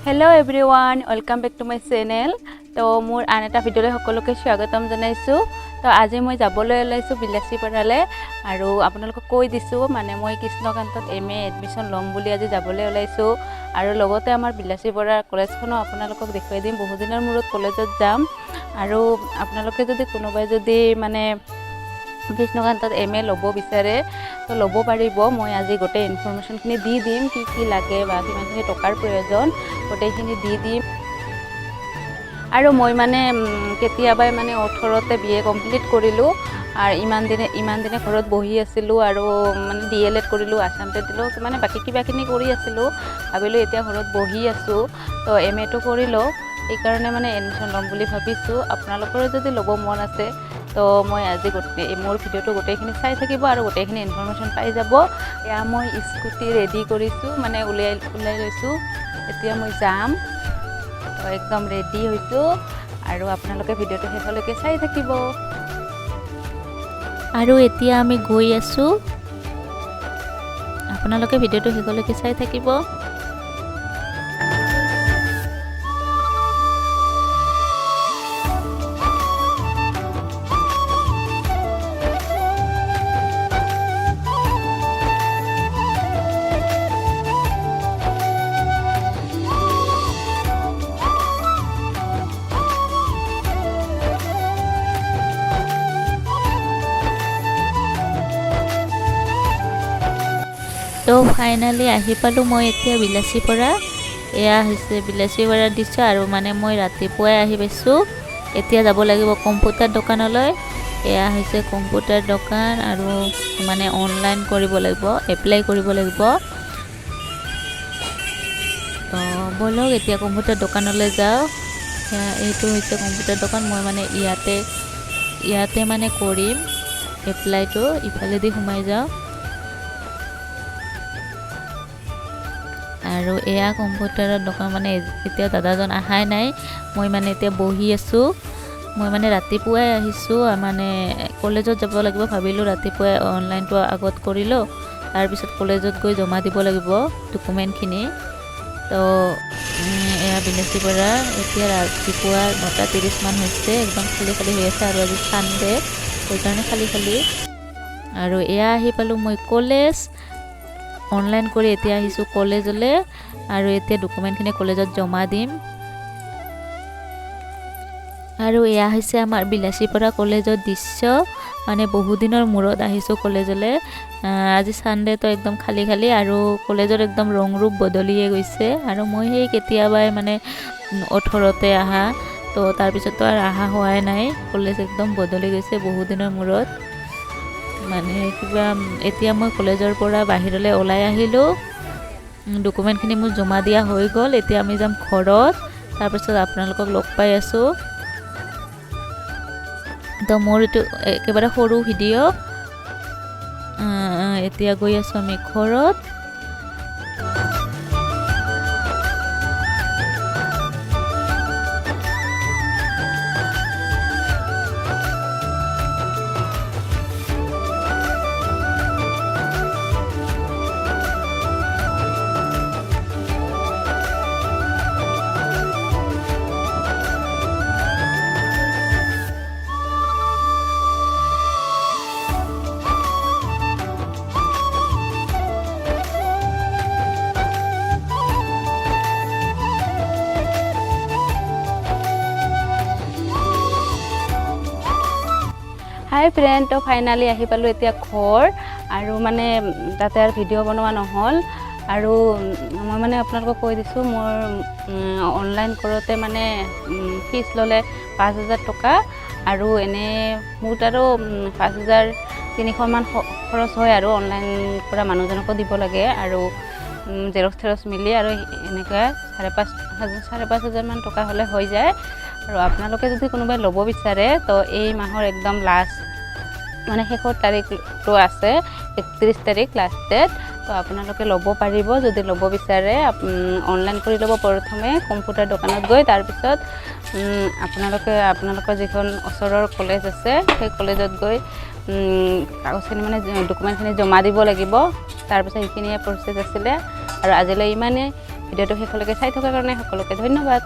Hello everyone, welcome back to my channel. তো মোৰ আন এটা ভিডিঅ'লৈ সকলোকে স্বাগতম জনাইছোঁ। তো আজি মই যাবলৈ ওলাইছোঁ বিলাচীপাৰালৈ আৰু আপোনালোকক কৈ দিছোঁ, মানে মই কৃষ্ণকান্তত এম.এ. এডমিশ্যন ল'ম বুলি আজি যাবলৈ ওলাইছোঁ আৰু লগতে আমাৰ বিলাচীপাৰাৰ কলেজখনো আপোনালোকক দেখুৱাই দিম। বহুদিনৰ মূৰত কলেজত যাম আৰু আপোনালোকে যদি কোনোবাই যদি মানে কৃষ্ণকান্তত এম.এ. ল'ব বিচাৰে তো ল'ব পাৰিব। মই আজি গোটেই ইনফৰ্মেশ্যনখিনি দি দিম, কি কি লাগে বা কিমানখিনি টকাৰ প্ৰয়োজন গোটেইখিনি দি দিম। আৰু মই মানে কেতিয়াবাই মানে 18তে বি.এ. কমপ্লিট কৰিলোঁ আৰু ইমান দিনে ঘৰত বহি আছিলোঁ আৰু মানে ডি.এল.এড কৰিলোঁ, আছাম টেট দিলোঁ, মানে বাকী কিবাখিনি কৰি আছিলোঁ। ভাবিলোঁ এতিয়া ঘৰত বহি আছোঁ তো এম.এটো কৰি লওঁ, সেইকাৰণে মানে এডমিশ্যন ল'ম বুলি ভাবিছোঁ। আপোনালোকৰো যদি ল'ব মন আছে তো মই আজি গোটেই মোৰ ভিডিঅ'টো গোটেইখিনি চাই থাকিব আৰু গোটেইখিনি ইনফৰ্মেশ্যন পাই যাব। এয়া মই স্কুটি ৰেডি কৰিছোঁ, মানে উলিয়াই ওলাই লৈছোঁ, এতিয়া মই যাম। তো একদম ৰেডি হৈছোঁ আৰু আপোনালোকে ভিডিঅ'টো শেষলৈকে চাই থাকিব। আৰু এতিয়া আমি গৈ আছোঁ, আপোনালোকে ভিডিঅ'টো শেষলৈকে চাই থাকিব। তো ফাইনেলি আহি পালোঁ মই এতিয়া বিলাচীপাৰা। এয়া হৈছে বিলাচীপাৰাৰ দৃশ্য আৰু মানে মই ৰাতিপুৱাই আহি পাইছোঁ। এতিয়া যাব লাগিব কম্পিউটাৰ দোকানলৈ। এয়া হৈছে কম্পিউটাৰ দোকান আৰু মানে অনলাইন কৰিব লাগিব, এপ্লাই কৰিব লাগিব। তো ব'লক এতিয়া কম্পিউটাৰ দোকানলৈ যাওঁ। এইটো হৈছে কম্পিউটাৰ দোকান। মই মানে ইয়াতে ইয়াতে মানে কৰিম এপ্লাইটো। ইফালেদি সোমাই যাওঁ আৰু এয়া কম্পিউটাৰৰ দোকান। মানে এতিয়া দাদাজন অহাই নাই, মই মানে এতিয়া বহি আছোঁ। মই মানে ৰাতিপুৱাই আহিছোঁ, মানে কলেজত যাব লাগিব। ভাবিলোঁ ৰাতিপুৱাই অনলাইনটো আগত কৰি লওঁ, তাৰপিছত কলেজত গৈ জমা দিব লাগিব ডকুমেণ্টখিনি। তো এয়া বিলাচীপাৰা। এতিয়া ৰাতিপুৱা 9:30মান হৈছে, একদম খালী খালী হৈ আছে আৰু আজি ছানডে, সেইকাৰণে খালী খালী। আৰু এয়া আহি পালোঁ মই কলেজ। অনলাইন কৰি এতিয়া আহিছোঁ কলেজলৈ আৰু এতিয়া ডকুমেণ্টখিনি কলেজত জমা দিম। আৰু এয়া হৈছে আমাৰ বিলাচীপাৰা কলেজৰ দৃশ্য। মানে বহুদিনৰ মূৰত আহিছোঁ কলেজলৈ। আজি ছানডেটো একদম খালী খালী আৰু কলেজৰ একদম ৰং ৰূপ বদলিয়ে গৈছে। আৰু মই সেই কেতিয়াবাই মানে 18তে অহা, তো তাৰপিছততো আৰু অহা হোৱাই নাই। কলেজ একদম বদলি গৈছে বহুদিনৰ মূৰত। মানে কিবা এতিয়া মই কলেজৰ পৰা বাহিৰলৈ ওলাই আহিলোঁ, ডকুমেণ্টখিনি মোৰ জমা দিয়া হৈ গ'ল। এতিয়া আমি যাম ঘৰত, তাৰপিছত আপোনালোকক লগ পাই আছোঁ। তো মোৰ এইটো একেবাৰে সৰু ভিডিঅ'। এতিয়া গৈ আছোঁ আমি ঘৰত। হাই ফ্ৰেণ্ড, তো ফাইনেলি আহি পালোঁ এতিয়া ঘৰ আৰু মানে তাতে আৰু ভিডিঅ' বনোৱা নহ'ল। আৰু মই মানে আপোনালোকক কৈ দিছোঁ, মোৰ অনলাইন কৰোঁতে মানে ফিজ ল'লে 5000 টকা আৰু এনেই মোৰ আৰু 5300মান খৰচ হয় আৰু অনলাইন কৰা মানুহজনকো দিব লাগে আৰু জেৰক্স থেৰক্স মিলি আৰু এনেকৈ 5500মান টকা হ'লে হৈ যায়। আৰু আপোনালোকে যদি কোনোবাই ল'ব বিচাৰে তো এই মাহৰ একদম লাষ্ট মানে শেষৰ তাৰিখটো আছে 31 তাৰিখ লাষ্ট ডেট। তো আপোনালোকে ল'ব পাৰিব যদি ল'ব বিচাৰে। অনলাইন কৰি ল'ব প্ৰথমে কম্পিউটাৰ দোকানত গৈ, তাৰপিছত আপোনালোকে আপোনালোকৰ যিখন ওচৰৰ কলেজ আছে সেই কলেজত গৈ কাগজখিনি মানে ডকুমেণ্টখিনি জমা দিব লাগিব। তাৰপিছত সেইখিনিয়ে প্ৰচেছ আছিলে আৰু আজিলৈ ইমানেই। ভিডিঅ'টো শেষলৈকে চাই থকাৰ কাৰণে সকলোকে ধন্যবাদ।